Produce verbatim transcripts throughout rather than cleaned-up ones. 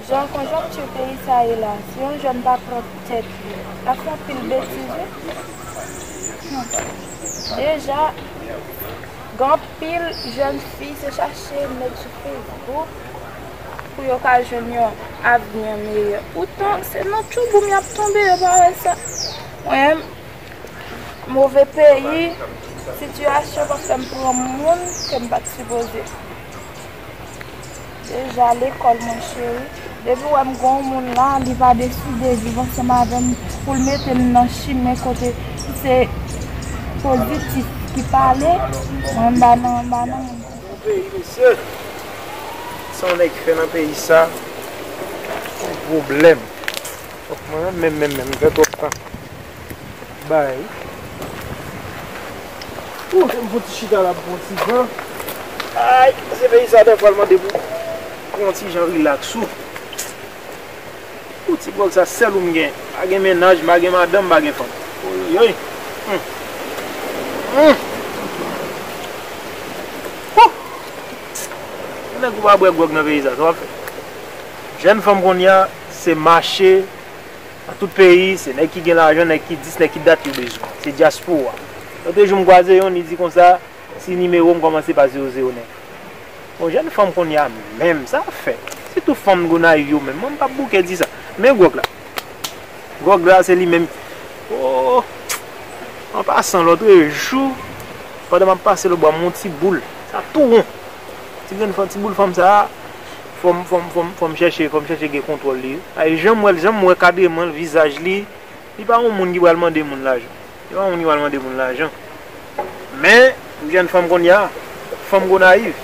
Jan konjonkti peyi sa ye la, si yon jèn pa pran tèt li, l ap fè anpil betiz, wi. Hmm. Deja, gen anpil jèn fi se chache nèg sou Facebook pou yo ka jwenn yon avni meyè. Poutan, se nan tchouboum y ap tonbe, yo pa wè sa. Mwen, move peyi, sitiyasyon pa fè m pran moun ke m pa t sipoze. Deja lekòl, mon cheri. Depi w wè m gen yon moun la, li pa deside viv ansanm avè m, pou l mete m nan chimen kote se pozitif ki pale, anba nan, anba nan moun. Yon peyi, mesye. Sa yon nèg fè nan peyi sa, yon pwoblèm. Fòk mwen menm, menm, menm, m fè twòp tan. Bay. Ou, m fon ti chita la, m pran ti van. Ay, se peyi sa, dèfwa l mande pou pran ti jan rilaks ou. Ou ti gwòg sa, sèl ou m gen. Pa gen mennaj, m pa gen madanm, m pa gen fanm. Oyoyoy. Hmm. Hmm. Wouh. Nèg ou pa bwè gwòg nan peyi sa, sa w ap fè? Jèn fanm kounye a, se mache nan tout peyi, se nèg ki gen lajan, nèg ki dis, nèg ki dat yo bezwen. Se dyaspora. Lòt jou m kwaze youn, li di konsa, si nimewo m kòmanse pa zewo zewo nèf. Bon, jèn fanm kounye a menm, sa ap fè? Sitou fanm Gonayiv yo menm, mwen m p ap bouke di sa. Men gwòg la. Gwòg la, se li menm. Oh, an pasan, lòt jou, pandan m ap pase lòtbò, m wè yon ti boul. Sa tou won. Ti grenn fanm, ti boul fanm sa a, fò m, fò m, fò m, fò m chèche, fò m chèche gen kontwòl li. Ay, jan m wè l, jan m wè kadreman l, vizaj li, li pa yon moun ki pral mande moun lajan. Li pa yon moun ki pral mande moun lajan. Men, jèn fanm kounye a, fanm Gonayiv.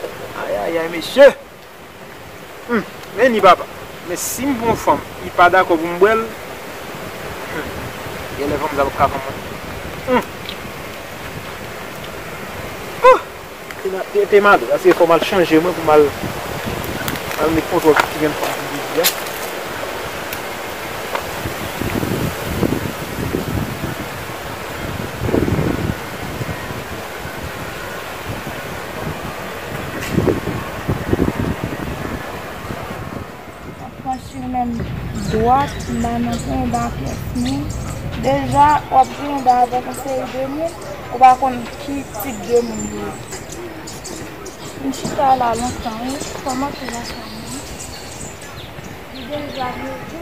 Ayayay, mesye! Hmm, men ni papa. Men si m pran fanm, li pa dakò pou m bwè l, hmm, genlè fanm sa p ap ka fanm mwen. Hmm. Oh! Te, te, te mal, paske fò m al chanje mwen pou m al, al met kontwòl sou ti grenn fanm ki vin di a. Pran chimen dwat, m pa nan pwen, m pa pyès moun. Deja, w ap gen yon bagay avèk yon seri de moun, ou pa konn ki tip de moun yo ye. M chita la lontan, wi. Kòman te la fanmi? Li deja leve.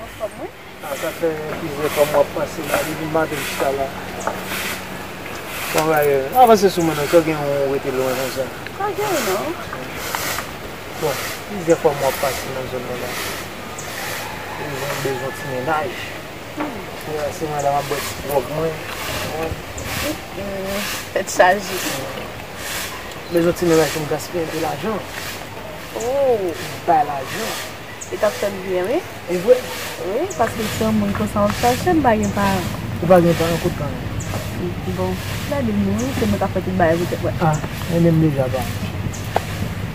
Anfòm, wi. A, sa fè plizyè fwa m ap pase la, depi maten m chita la. Bon, bagay, avanse sou mwen non, sa gen yon rete lwen konsa. Pa gen non. Bon, plizyè fwa m ap pase nan zòn nan la. Bezwen, bezwen ti mennaj. Hmm. Se, se mwen la m ap bwè ti gwòg mwen. Mwen. Hmm, tèt chaje. Bezwen ti mennaj pou m gaspiye enpe lajan. Oh. Bay lajan. Li t ap fè m byen, wi. E vre? Wi, paske se yon moun konsa w ap chache, m pa gen paran. Ou pa gen paran, kot paran? Bon, gade m, wi, se mwen k ap fè tout bagay pou tèt mwen. A, men menm deja paran.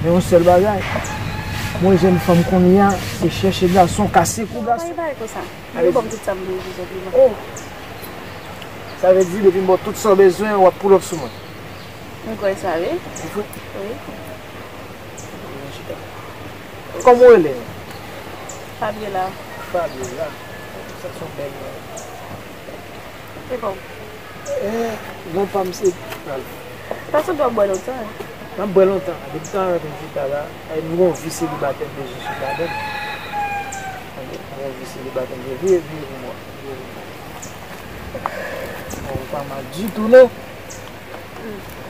Men yon sèl bagay, mwen jèn fanm kounye a, se chèche gason, kase kou gason. Pa gen bagay konsa. Yo ban m tout sa m bezwen senpleman. Oh! Sa vle di, depi m ba w tout sa w bezwen, w ap pull up sou mwen. M kwè sa, wi. Ou kwè? Wi. Kòman w rele? Fabiola. Fabiola. Sa se yon bèl non. E kòman? Eh, non pa m se Ralph. Sa sanble w ap bwè lontan, wi. M ap bwè lontan. Depi talè m chita la, eh, m gon vi selibatè m bezwen sot ladan l. M gon vi selibatè m bezwen. Vire, vire, vire pou mwen. Vire pou mwen. Bon, ou pa mal ditou, non.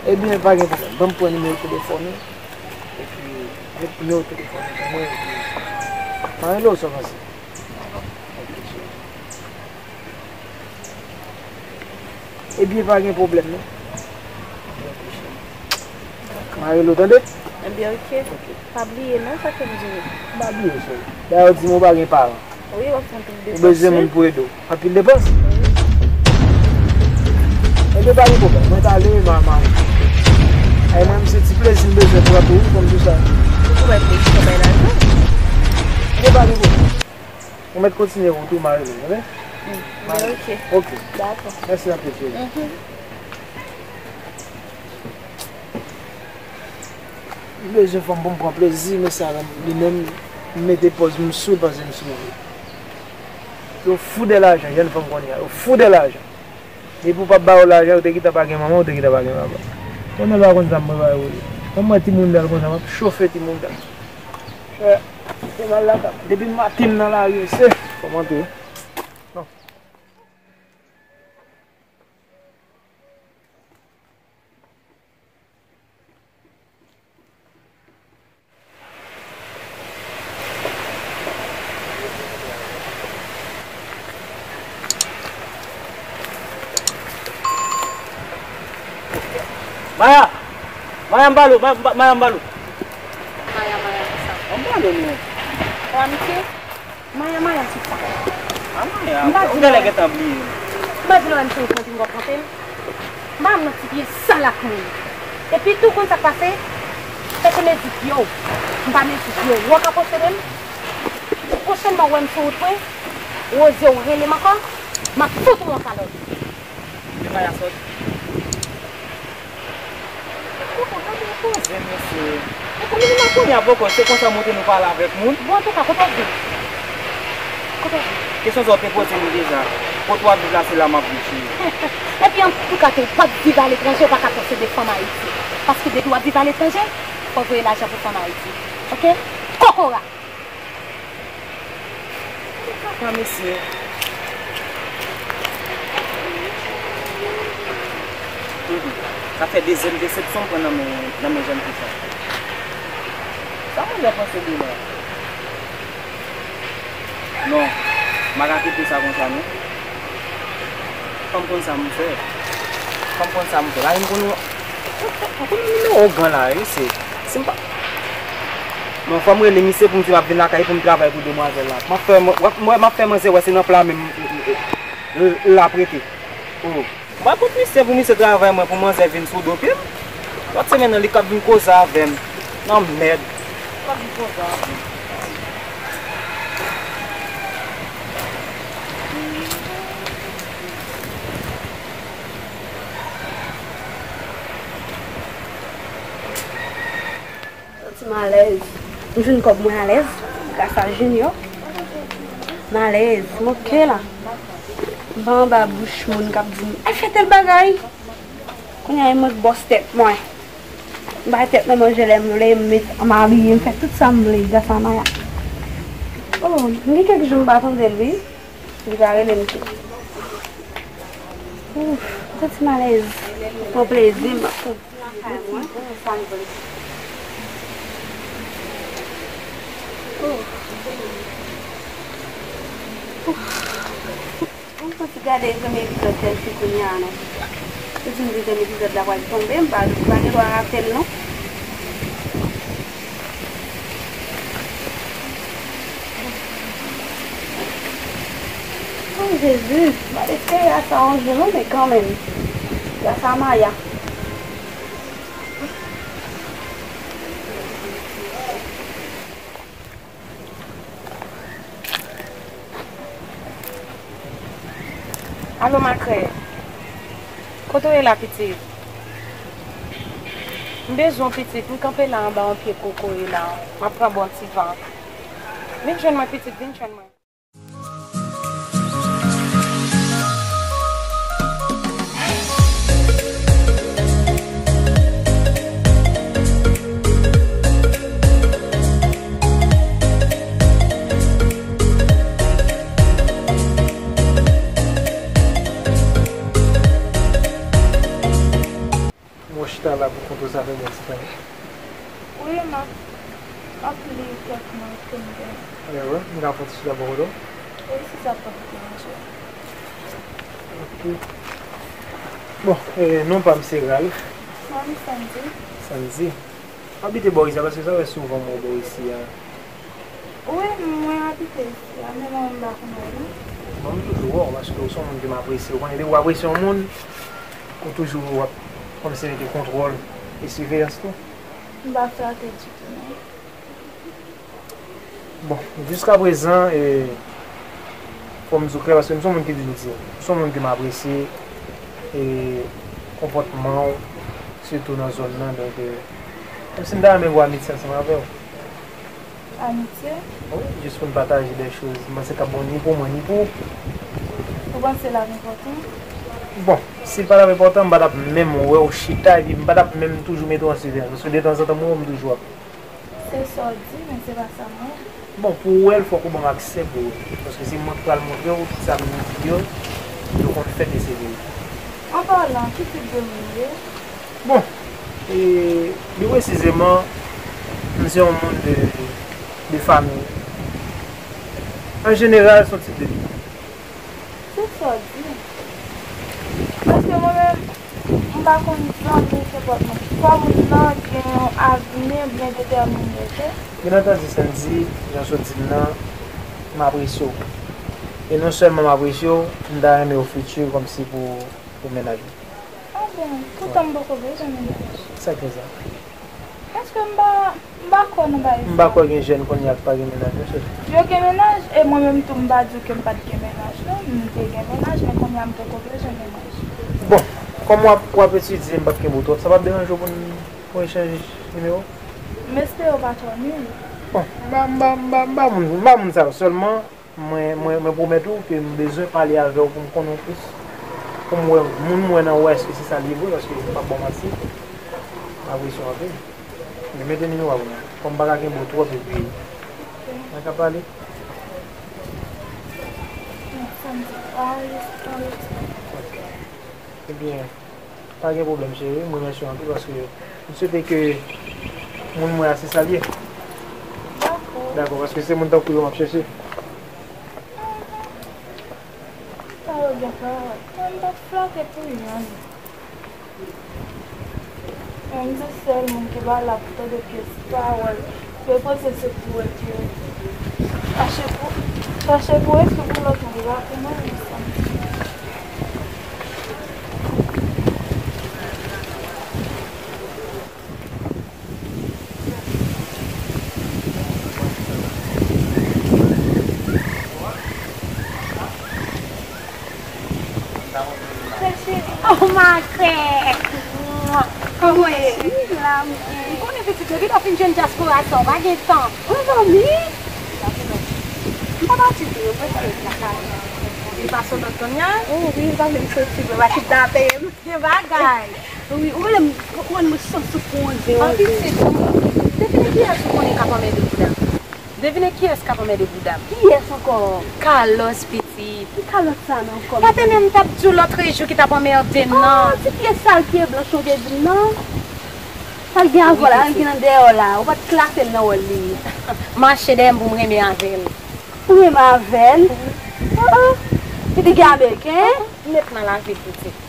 Ebyen, pa gen pwoblèm. Ban m pran nimewo telefòn ou. Epi, met nimewo telefòn ou pou mwen, epi, m a rele w sa w panse. Ok, cheri. Ebyen, pa gen pwoblèm, non. Ok, cheri. Dakò. M a rele w, tande? Ebyen, oke. Pa bliye non sa ke m di w. M pa bliye, cheri. Dayè, w di m ou pa gen paran. Wi, w ap fè anpil depans. Ou bezwen moun pou ede w. Anpil depans? Wi. Ebyen, pa gen pwoblèm. Mwen t ale, m a, m a. Ay, mwen, m se ti plezi m bezwen pran pou ou, kòm di sa. Ou mèt plezi, ou bay lajan. Ebyen, pa gen pwoblèm. Ou mèt kontinye wout ou, m a rele w, tande? Mm, oke. Oke. Dakò. Mèsi anpil, cheri. Mhm. M bezwen fanm pou m pran plezi, men sa li menm, m mete pòz m sou l, panse m sou li. Yo fou de lajan, jèn fanm kounye a, yo fou de lajan. Depi w p ap ba yo lajan, yo te gentan pa gen manman, yo te gentan pa gen papa. Konnen l pa konn sa m prepare pou li. Kòm mwen timoun dal konsa, m ap chofe timoun dal. Eh, se mal lakay. Depi maten m nan lari, se kòmante. Non. Maya! Maya, m ba l ou, Ma-, Ma-, Maya, m ba l ou. Maya, Maya, sa. An ba l ou, non. Ou amitié? Maya, Maya, se sa. A, Maya, ou genlè gentan bliye. M pa di nou wè m se yon kontin w ap monte m. M pa nan ti pye sal ak moun. Epi tou, konn sa k pase? Fè se mezi pye w. M pa mezi pye w. Ou ka posede m. Pwochènman, ou wè m sou wout mwen, Rosie, ou rele m ankò, m ap fout ou yon kalòt. Kote Maya sòti? Poko, kote w poze, mesye? Ou konnen m nan kounye a poko, se konsa monte nou pale avèk moun. Bon, antouka, kote w viv? Kote w viv? Kesyon sa w te poze m deja. Kote w ap viv la, se la m ap viv, cheri. Epi antouka tou, w p ap viv aletranje, w pa ka posede fanm Ayiti. Paske depi w ap viv aletranje, fò w voye lajan pou fanm Ayiti. Oke? Kokorat! Kaka, mesye. Mm, mm. Sa fè dezyèm desepsyon m pran nan men, nan men jèn fi sa. Sa mwen panse de la? Non, m pa ka kite sa konsa, non. Fò m konn sa m fè. Fò m konn sa m fè. Paske m konn ou, ou konn nimewo gang la, wi, se, si m pa, non, fò m rele misye pou m di m ap vin lakay pou m travay pou demwazèl la. M ap fè, mwen, mwen, m ap fè manzè wè se nan pla menm l, l, l, l ap rete. Oh. M pral pot misye pou misye travay mwen pou manzè vin sou do pye m. Lòt semèn nan li k ap vin koze avè m. Nan mèd. Li k ap vin koze avè m. Santi m alèz. M jwenn kòb mwen alèz, gras a Junior. M alèz, m oke la. M pa anba bouch moun k ap di m, "Ay, fè tèl bagay." Kounye a, e mwen k bòs tèt mwen. M bay tèt mwen manje lè m vle, m met, m abiye, m fè tout sa m vle, gras a Maya. Oh, m gen kèk jou m pa tande l, wi. Li pa rele m tou. Ouf, m santi m alèz. Pran plezi m, m ap pran. Ouf. Ouf. M santi gade zanmi epizòd Chelsea kounye a non. Ou di m dezyèm epizòd la pral tonbe, m pa, m pa gen dwa rate l non. Oh, Jezi, m pa t espere a sa yon jou non, men kanmenm. Gras a Maya. Alo, makrè. Kote w ye la, pitit? M bezwen w, pitit. M kanpe la anba yon pye kokoye la. M ap pran bon ti van. Vin jwenn mwen, pitit. Vin jwenn mwen. Mwen chita la pou kont ou, sa fè m yon ti panye. Wi, m ap, m ap li kèk mo ke m gen. Alè, wè, m ka fè yon ti chita bò kote w? Wi, si sa p ap deranje w. Ok. Bon, e, non pa m se Ralph. Non, m Sandy. Sandy. W abite bò isi a, paske sa fè souvan m wè w bò isi a. Wi, mwen abite isi a, men mwen menm m pa konn wè l non. Bon, m toujou wè w, paske w se yon moun ke m apresye. Ou konnen, depi w apresye yon moun, ou toujou w ap kòmsi mete kontwòl e siveyans tou. M pa flate ditou non. Bon, jiskaprezan, e, fò m di w klè, paske m se yon moun ki toujou di, m se yon moun ke m apresye, e, konpòtman w, sitou nan zòn nan, donk, e, menm si m ta renmen gwo amitye ansanm avè w. Amitye? Wi, jis pou n pataje de choz, m panse k ap bon ni pou mwen, ni pou ou. Ou panse l ap enpòtan? Bon, si l pa t ap enpòtan, m pa t ap menm wè w chita, epi m pa t ap menm toujou mete w an siveyans, paske detanzantan m wè w, m toujou ap Se sa w di, men se pa sa m wè. Bon, pou w wè l, fòk ou ban m aksè pou w wè l. Paske se mwen ki pral montre w sa m di yo, yo konn fèt e se verite. An palan, ki tip de moun w ye? Bon, e, pi presizeman, m se yon moun de, de fanmi. An jeneral, se yon tip de moun. Se sa w di. Paske mwen menm, m pa konn jan pou m se pòt mwen. Fò moun nan gen yon avni byen detèmine, oke? Byen antandi, Sandy, jan w sot di m nan, m apresye w. E non sèlman m apresye w, m ta renmen w fiti kòmsi pou, pou mennaj mwen. Ah bon, poutan m poko bezwen mennaj. Sa k fè sa? Paske m pa, m pa kwè nan bagay sa. M pa kwè gen jèn kounye a ki pa gen mennaj, non, cheri. Yo gen mennaj, e mwen menm tou m pa di w ke m pa t gen mennaj, non. M te gen mennaj, men kounye a m poko bezwen mennaj. Bon, kòm w ap, w ap etidye, m p ap kenbe w twòp. Sa p ap deranje w pou n, pou n echanj nimewo? M espere w pa twò nil. Bon, m pa, m pa, m pa, m pa moun, m pa moun sa yo sèlman. Mwen, mwen, mwen pwomèt ou ke m bezwen pale avè w pou m konnen w plis. Pou m wè, moun m wè nan ou a, èske se sa l ye vre, paske m p ap ba w manti. M apresye w anpil. Men mete nimewo a pou mwen. Kòm m pa ka kenbe w twòp epi n a ka pale. Ok. Ebyen, pa gen pwoblèm, cheri. M remèsye w anpil paske m swete ke moun mwen a se sa l ye. Dakò. Dakò, paske se moun tankou yo m ap chèche. Sa yo gen pawòl. Mwen, m pa t flate pou yonn. Mwen, m se sèl moun ki pa la pou tande pyès pawòl. Yo panse se pou wè ke chache pou, chache pou espri pou lòt moun, e pa pou mwen menm sa. Oh, ma chère. Kòman w ye? M konnen pitit yo gentan fin jwenn dyaspora sa, w pa gen tan. Mezanmi! M pa pati vre, mwen se lakay. Li pa sot lòt kounye a? Oh, wi, li pa vle m soti vre, pa kidnape m. Gen bagay. Wi, ou rele m, ou rele m sot sou koze. An pitit, devine kiyès ou konnen k ap anmède bouda m? Devine kiyès k ap anmède bouda m? Kiyès ankò? Carlos, pitit. Ki Carlos sa menm ankò? Pa te menm t ap di w lòtrejou ki t ap anmède m nan? Oh, ti pye sal, pye blanch ou te di m nan? Sa l gen avè w la, l gen nan dèyè w la. Ou pa t klase m nan wòl li. Mache dèyè m pou m renmen avè l. Ou renmen avè l? Oh, oh. Li te gen ameriken? Met nan lavi l, pitit.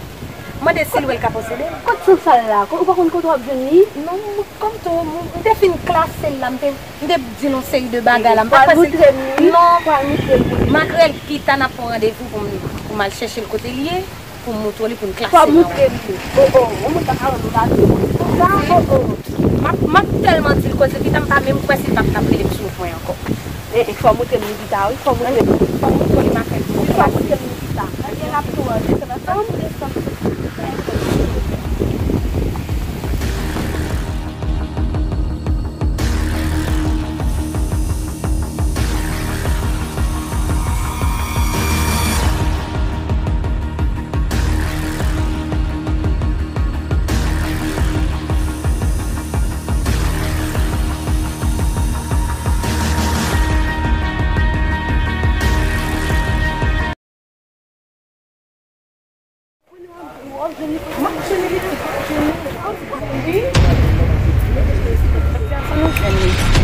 Mande si l wè l ka posede m. Kote san sal la? Ou pa konn kote w ap jwenn li? Non, m, kòm tou, m, m te fin klase l la, m te, m te di l yon seri de bagay la. M pa kwè se... Pral moutre m li? Non. Pral moutre m li. Makrèl, pita n ap pran randevou pou m, pou m al chèche l kote l ye, pou m moutre w li, pou n klase l nan. Fò moutre m li. Oh, oh, yon moun pa ka rann yon bagay konsa, oh, oh. M ap, m ap tèlman di l koze, pita m pa menm kwè si l p ap t ap rele m sou pwen ankò. E, e, fò moutre m li pita, wi, fò moutre m li. Fò moutre li makrèl pou li. Fò moutre m li pita. Ebyen, l ap tou wè, desann ansanm, desann.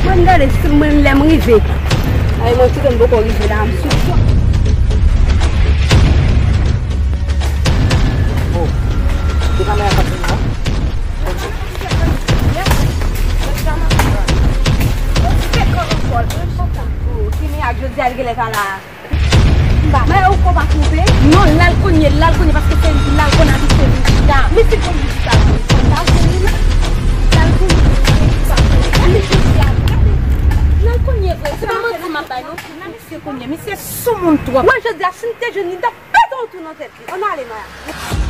Mwen gade, si mwen lè m rive. Ay, mwen tou, m poko rive la, m sou. Oh, de kamera pa fè la. Nèg la. Mba. Men ou ko pa twonpe. Non, l al kounye, l al kounye, paske se li, l al konn abite vizita. Li se pou vizita. Sa se li la. L al kounye, vizita. Li vizita. L al kounye vre. Se pa manti m ap bay, non. Nan misye kounye, misye sou moun twòp. Mwen, jodi a, si m te jwenn li, m t ap pete yon tou nan tèt li. Ann ale, Maya.